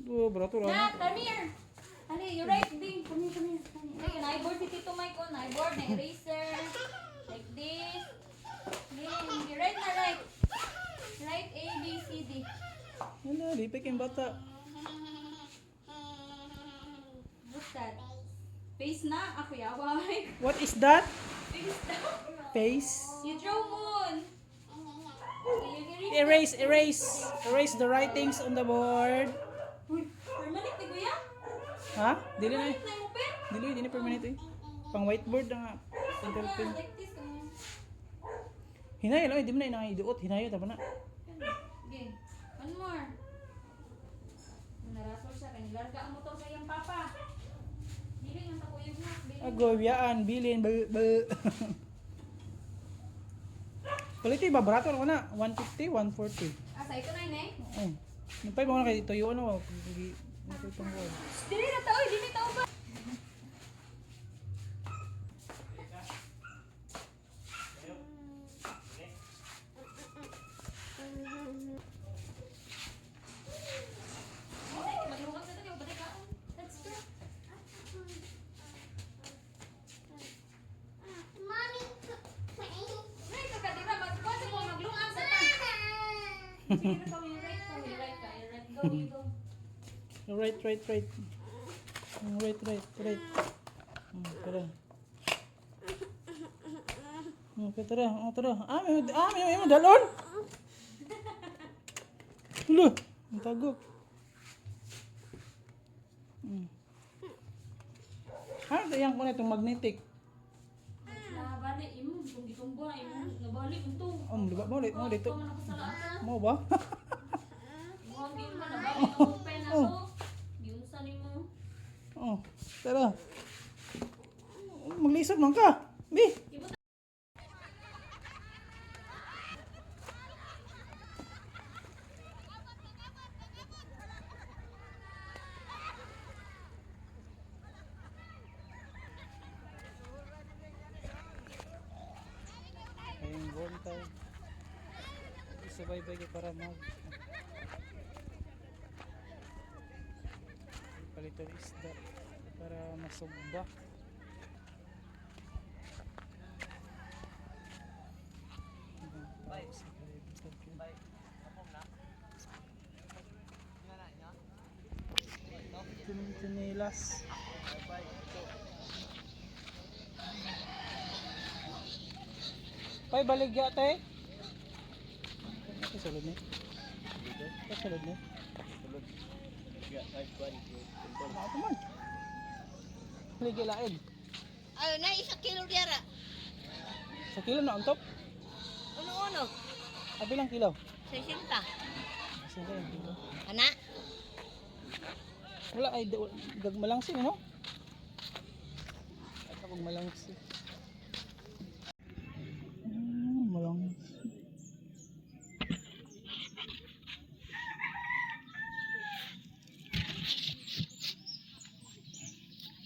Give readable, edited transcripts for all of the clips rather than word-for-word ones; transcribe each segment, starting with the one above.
Oh, barato ra. Na, come here. Ali, you write B. Come here, come here. Come here. Ay, na-board si Tito Mike oh. Na-board, na eraser. Like this. Then, you write na write. Write A, B, C, D. Wala, lipik yung bata. What's that? Face na? Ako yaway. What is that? Face daw. Face. You draw moon. Okay, you erase. Erase, erase. Erase the writings on the board. Uy, permanent ni Kuya? Ha? Dili na. Permanent na yung pen? Dili, dili permanent eh. Pang whiteboard na nga. Pentel Ah, pen. like this. Hinayo lang, di mo na inaiduot. Hinayo, tama na. Okay. One more. Narasol siya. Kanilarga ang motor sa iyang papa. Dili nga sa kuyog na. Dili. Agoy, biyaan, bilin, bal, bal. Paliti ba, barato na ko na. 150, 140. Ah, sa ito na yun eh. Oh. Napay mo na kay tuyo ano, itong board. Shh, dili na tao. Dili tao ba? Maglungag sa tayo, batay kaon. Let's go. Mommy. Right ka kadira magkuha sa mo maglungag sa ta. Sige na kami right ka, right ka, right go, you go. Right, right, right. Right, right, right. Tara. Okay, tara. Oh, tara. Ah, may dalon. Ulo, ang tago. Ah, iyang ko na itong magnetic. Nabali imo kung gitumba imo nabali unto. Oh, diba mo ulit, mo dito. Ikaw man ako sa laata. Mo ba? Muhang di man nabali ang pen ato. Giunsa nimo. Oh, tara. Maglisod man ka. Bi. Ayun, buntag. Isubaybay kay para mag palitan isda para masugba. Chinelas. Pay baligya te. Ito sulod ni. Ito sulod ni. Ako man. Baligya lain. Ay, na isa kilo diara. Sa kilo na on top. Uno-uno. Abi lang kilo. 60. Sa kilo. Ana. Wala ay gag malangsi no? At akong malangsi. Malangsi.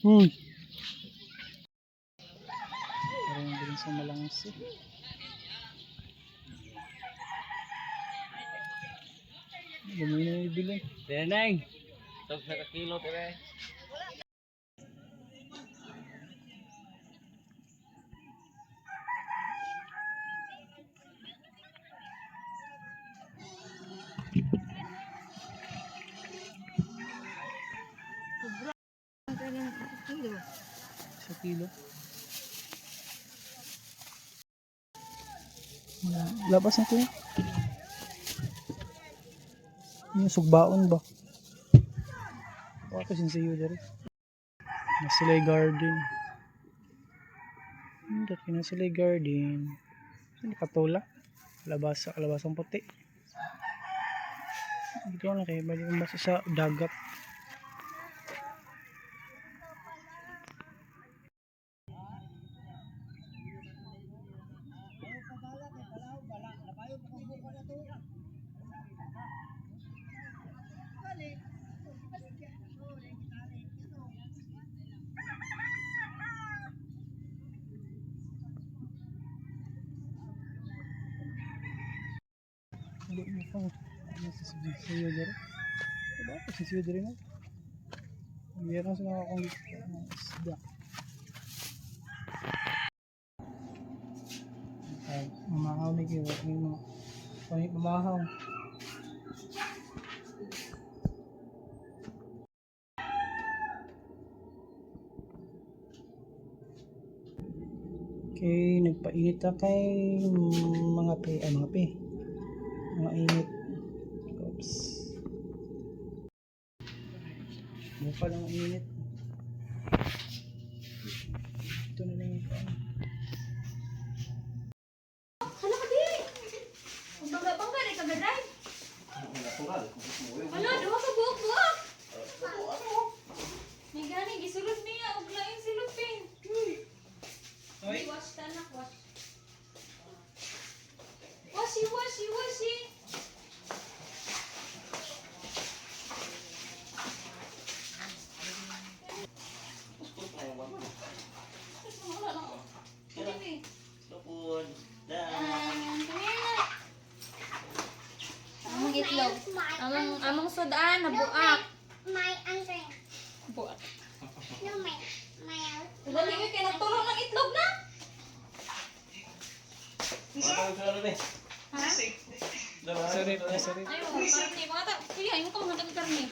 Uy. Parang din sa malangsi. Gamay na yung bilin. Teneng. Tag sa kilo tere. Sa kilo. Wala. Labas na to. Yung sugbaon ba? Wala ko sinsiyo dere. Nasilay garden. Dati nasilay garden. Saan katula? Kalabasa, kalabasang puti. Dito lang kayo, balik basta sa dagat. Hindi mo pa. Ano sa sinsiyo dere? Diba? Sisiyo diri na. Meron sa akong isda. Ay, mamahaw ni kayo. May mga may mamahaw. Okay, nagpainit na kay mga pe, ay mga pe. Mga init. Oops. Mukha lang ang init. Ito na lang yung ano. Hala ka di. Ang bangga-bangga rin ka drive. Hala, duha ka buok-buok. May gani gisulod niya og lain silupin. Uy, wash ta na, wash. Washi, washi, washi. Wala lang. Sige. Lupon. Come here na. Among itlog. Among sudan na buak. My uncle. Buak. No, my my Dali ko kay nagtulo ng itlog na. Ha? Sorry, sorry. Ayo, karne mga ta. Kuya, ayun ka mga dami karne.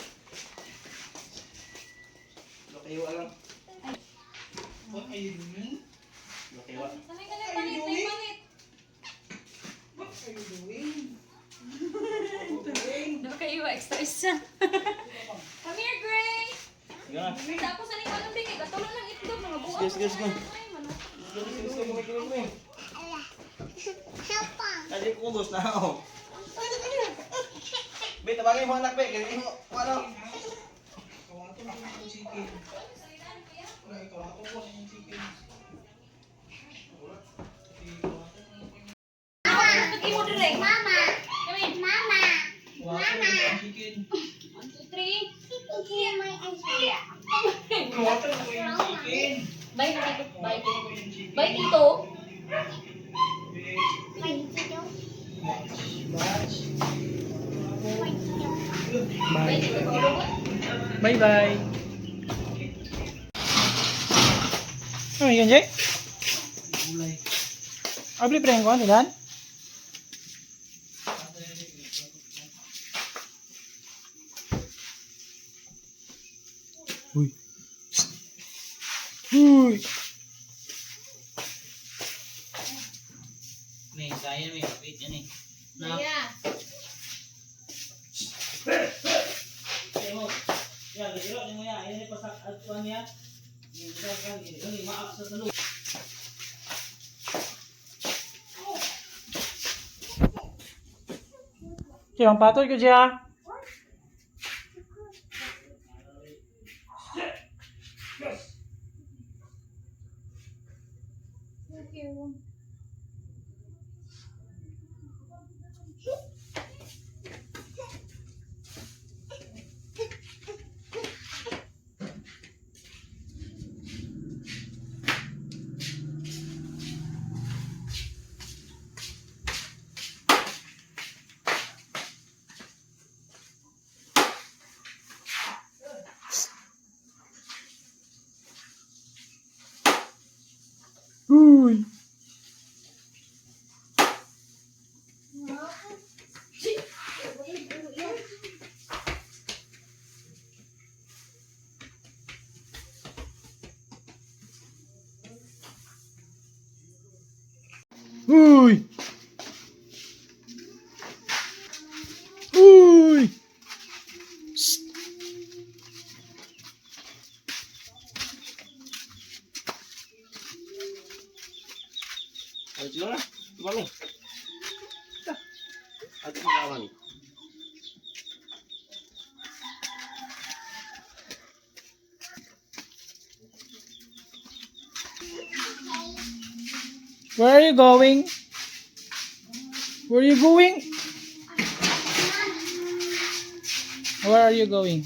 Lukiwa lang. What are you doing? Lukiwa. Sanay ka na palit, nay palit. What are you doing? Daw kayo extra isa. Come here, Gray. Sige na. Tapos ano yung walang bigay? Katulo ng itlog mga buak. Sige, sige, sige. Ay, manok. Gusto ko may Help on. Kasi kulos na ako. Be, tabangin mo anak, be. Ganyan mo. Ano? Kawato mo yung chicken. Ay, kawato ko yung chicken. Pag-imo dire. Mama. Come here. Mama. Kawato mo yung chicken. 1, 2, 3. Here my uncle. Kawato mo yung chicken. Bye, tito. Bye, tito. Yung chicken. Bye, tito. My tito. Watch. My tito. Bye, Bye. tito. Bye-bye. Ano yun, Jay? Gulay. Abli pre ko, nilan? Uy. Uy. May kaya, may kapit yan eh. Yeah. Jay, ang patol ko, Jay, ah. Thank you. Uy. Uy. Uy. Psst. Ay, sila na. Mami. At mami. Where are you going? Where are you going? Where are you going?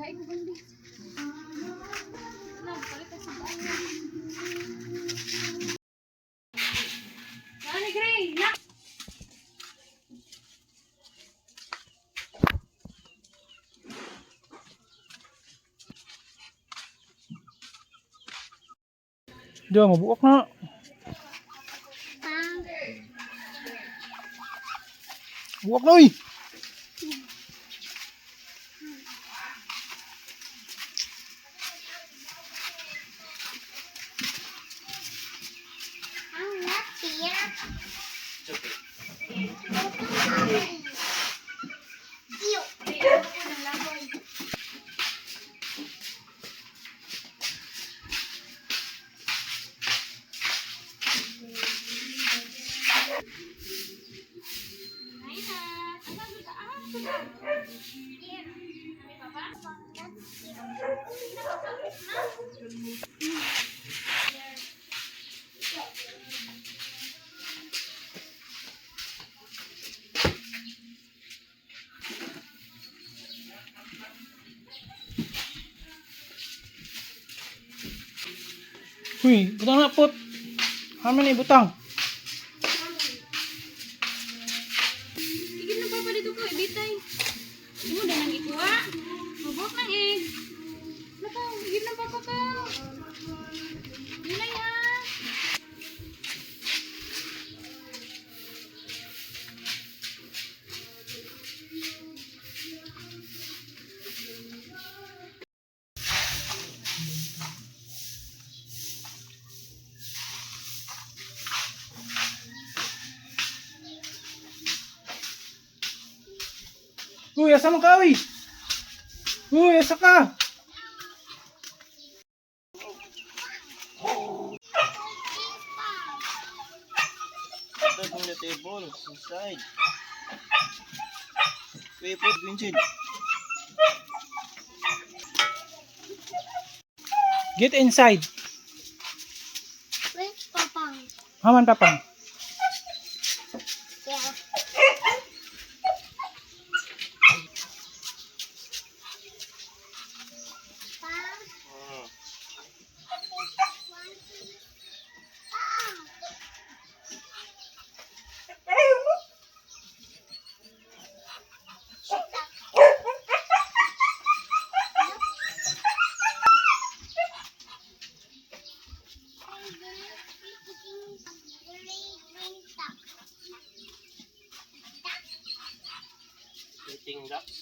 Kain ko bandi. Na, palit ang sugaan niya. Nani, Gray! Na! Di ba, mabuok na. Pang. Buok na, uy! I'm not here. It's okay. Ew. Ay, ano po ng laboy. Ay na. Asa suda? Ah, suda. Here. Kami papa? Not here. Na, papa. Na. Uy, butang na pot. How many butang? Igib na papa dito ko, ibitay. Imo na nang ikuha. Mabok ng egg. Nakaw, igib na papa ka. Yun na yan. Uy, asa man ka, uy? Uy, asa ka? Put on the table. Inside. We put inside. Get inside. Wait, Papang. Haman papang. Yeah. Pang. One, two. Pang. Eating ducks.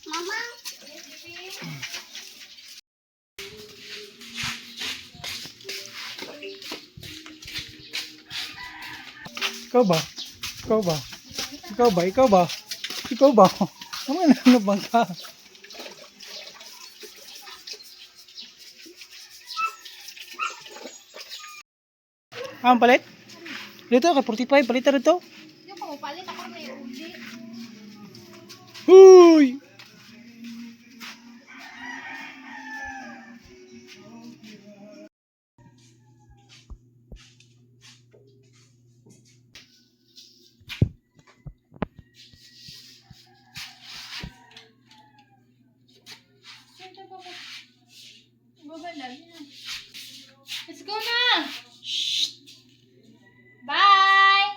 Mama, Ikaw ba? Ikaw ba? Ikaw ba? Ikaw ba? Ikaw ba? Ano ano bang ka? Ah, ang palit? Dito, kay 45, palit na rito. Yung pumupalit ako may uli. Huy! Baba lagi na. Let's go na! Shh! Bye!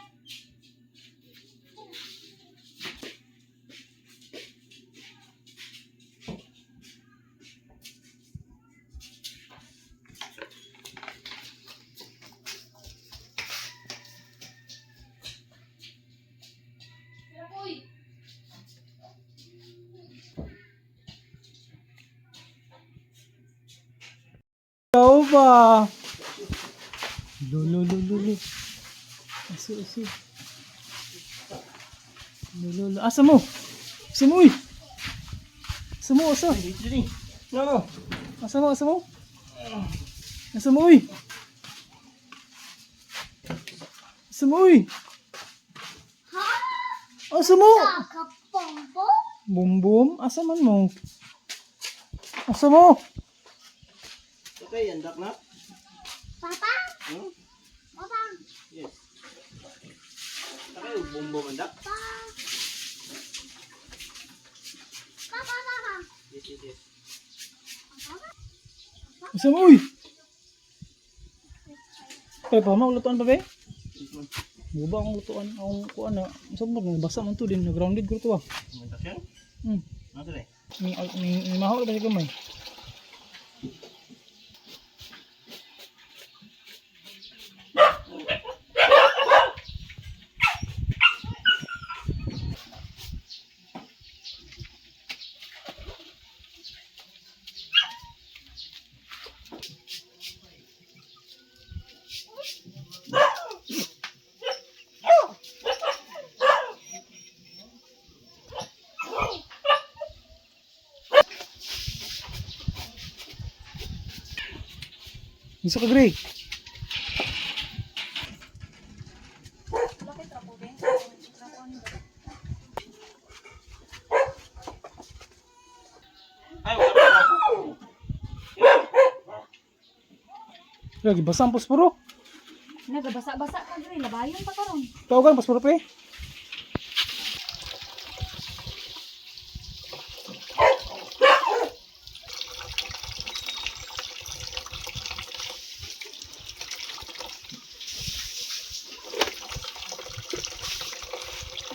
Uy! Ikaw ba? Lo, lo, lo, lo, lo. Aso, aso. Lo, lo, lo. Asa mo? Asa mo, uy? Asa mo, asa? No, no. Asa mo, asa mo? Asa mo, uy? Asa mo, uy? Asa mo? Kapompo? Bum bum, asa man mo? Asa mo? Okay, andak na. Papa? Hmm? Papa? Yes. Sakay og bumbum ang duck. Pa? Papa, papa. Yes. Isa mo, uy! Kaya pa, lutuan pa be? Yes man. Guba akong lutuan, akong kuan na. Sa mo, basa man to din, nag-grounded ko to ah. Mantak yan? Ano sila eh? May mahaw ba siya gamay? Gusto ka, Gray? Ay, wala pa. Lagi, basa ang posporo. Nagabasa-basa ka dre, labayon pa karon. Tawagan, posporo pre.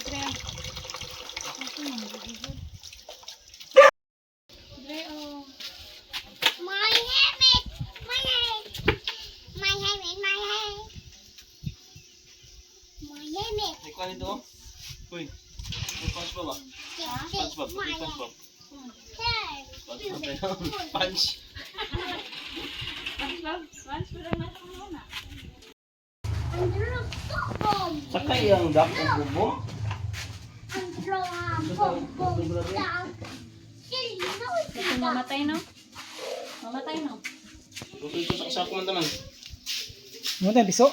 Dre. Dre, oh. My helmet! My head! My helmet, my head! My helmet! May kuha nito oh. Uy. May SpongeBob ah. SpongeBob. My May SpongeBob. head! SpongeBob na yun. Punch. SpongeBob, SpongeBob lang nasa muna. Under a boom! Sakay ang duck og bumbum. Under a boom boom down! Silly noisy duck! Mamatay no? Mamatay no? Gusto ito sa sako man taman. Ano tayo, piso?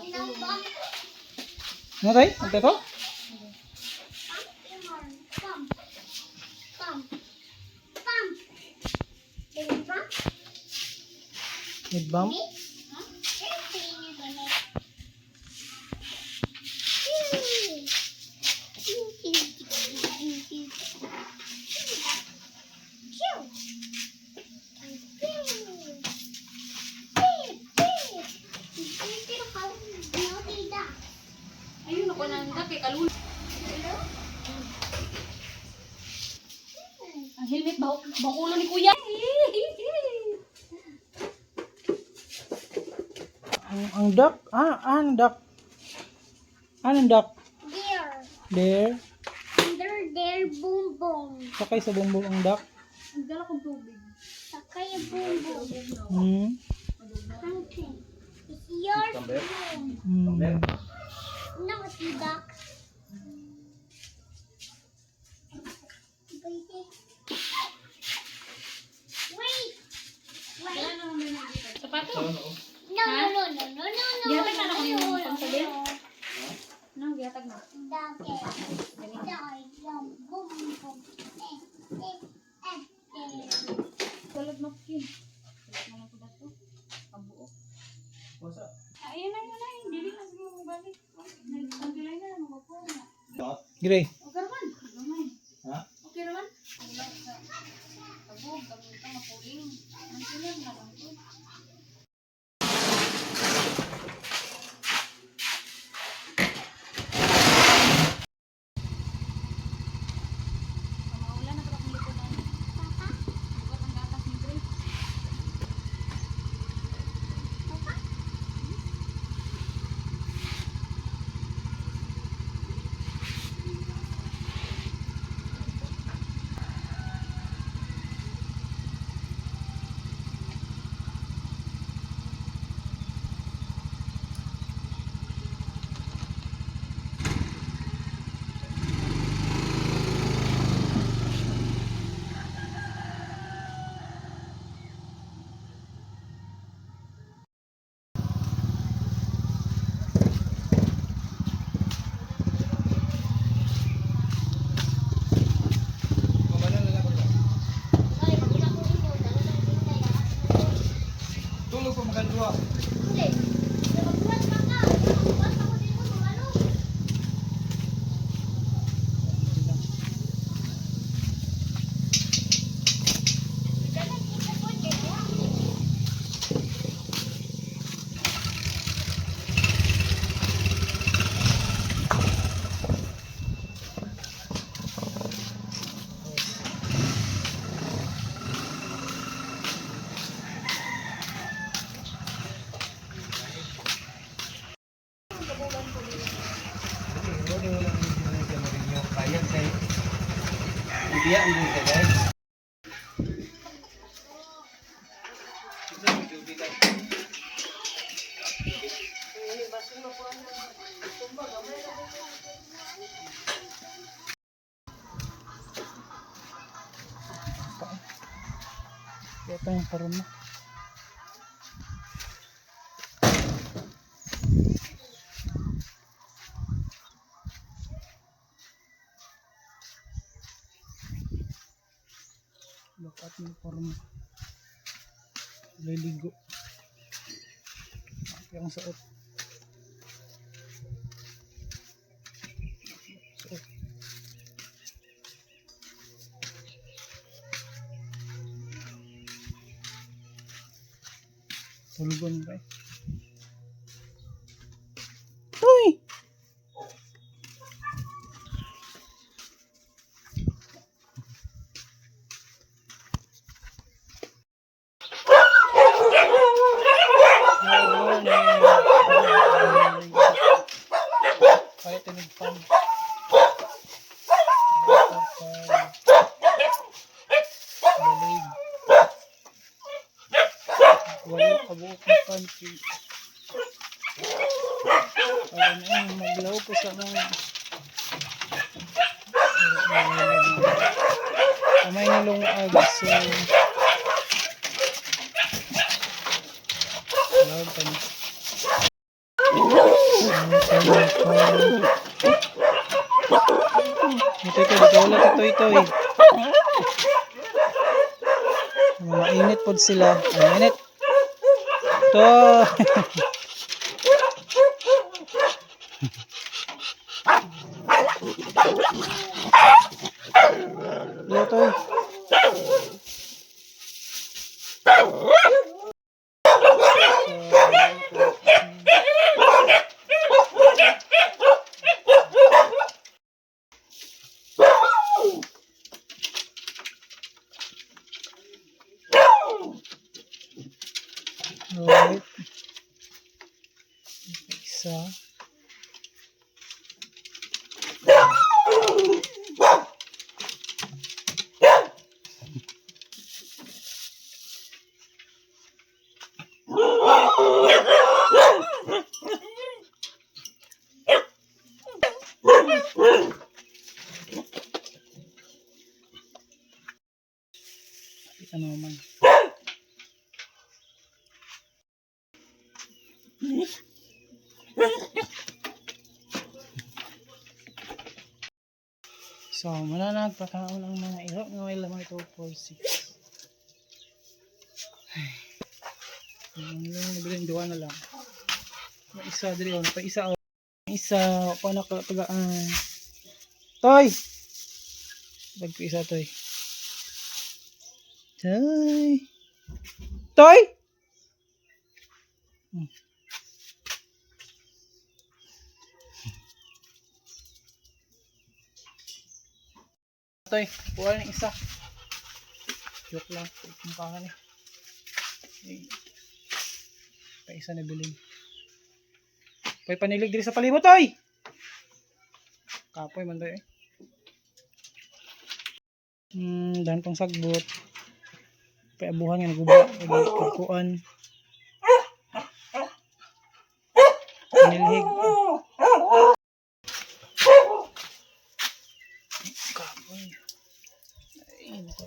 Ilang bump? Ano tayo? Ano tayo to? Bump! Bump! Bump! Baby bump? With bump? Ayun ako nang kay kalula. Ang helmet ba ulo ni kuya. Ang duck? Ah, ang duck. Anong duck? There, There. under there, boom boom. Sakay sa bumbum ang duck. Ang dala kong tubig. Sakay boom boom. Hunting. It's your boom. Naughty duck. Wait. Wait. Sapato. No, no, no, no, no, no, no. Gihatag na ako yung no, no, pangsabi? no. No, gihatag na. Duck it. Duck, boom, boom. Eh, eh, eh, eh. Kulog napkin. Kulog na lang ko dato. Kabuok. Ayun na, ayun na. Dili na siguro mo balik. Ang kilay na, makukuha na. Gray. Okay raman. Gamay. Ha? Okay raman. Kulang sa kabog, kabog ka mapuling. Ang silang na lang to. Maulan na ito akong likodan. Papa, Bukat ang gatas ni Grace. papa. Kasi wala nang dito sa Mourinho. Kaya kay Ibiya ang dito guys. Kaya pa yung parang mo. Look at mo parang liligo. Okay ang suot. Suot. Tulugon ba eh? Uy! Kaya tinigpan. Balig. Wala kabuok ng country. Alam mo, maglaw po sa mga. Kamay na lungag. So, love pa niya. Ito ito, ito wala ito ito eh. Mainit pod sila. Mainit. Ito. Ito eh. Alright. Isa. Ano man. So, muna nagpakaon ang mga iro nga may lamang ito 4, 6. Ay. Ang lang nabilin duwa na lang. May isa diri oh, pa isa oh. May isa pa na tagaan. Toy. Dag isa toy. Toy. Toy. Toy, kuha ng isa. Joke lang. Mukha ka ni. Eh. Pa isa na bilin. Pay panilig diri sa palibot, toy. Kapoy man toy eh. Dan tong sagbot. Pay abuhan nga naguba, kuan. Panilhig. Kapoy. Ay, nako.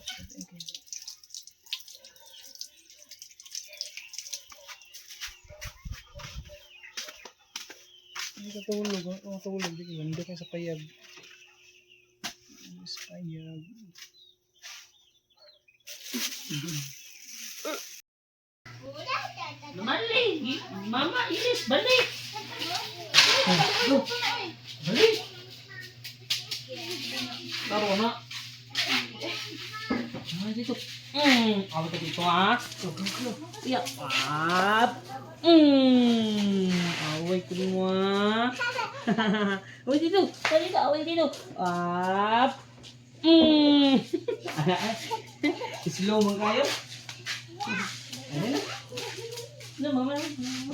Hindi ka tulog. Ako tulog. Hindi ka. Hindi ka sa payag. Sa payag. Mali! Mama, ilis! Balik! Balik! Laro na. Ah, dito. Awit ka dito, ha? Iya. Up. Away ko mo, ha? Away dito. Away dito. Away dito. Up. Slow man kayo. Ano na? No, mama. Mama.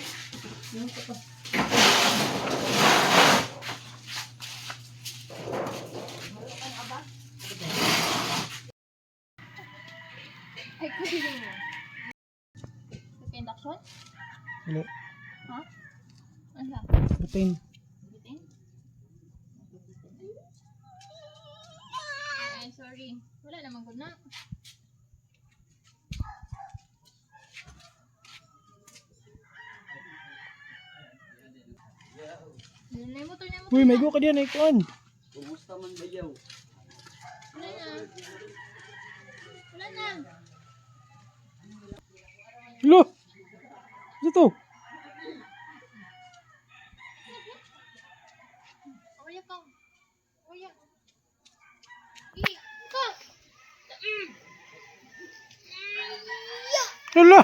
Mama pa. Ay, kuya mo. Okay, induction? Dili. Ha? Ano? Butane. Bitin? Ay, sorry. Wala naman ko na. Nay motor, nay motor. Uy, may go ka diyan ay kuan. Kumusta man bayaw? Wala na. Wala na. Lo. Ano to? Oya ka. Oya. Ka. Lolo.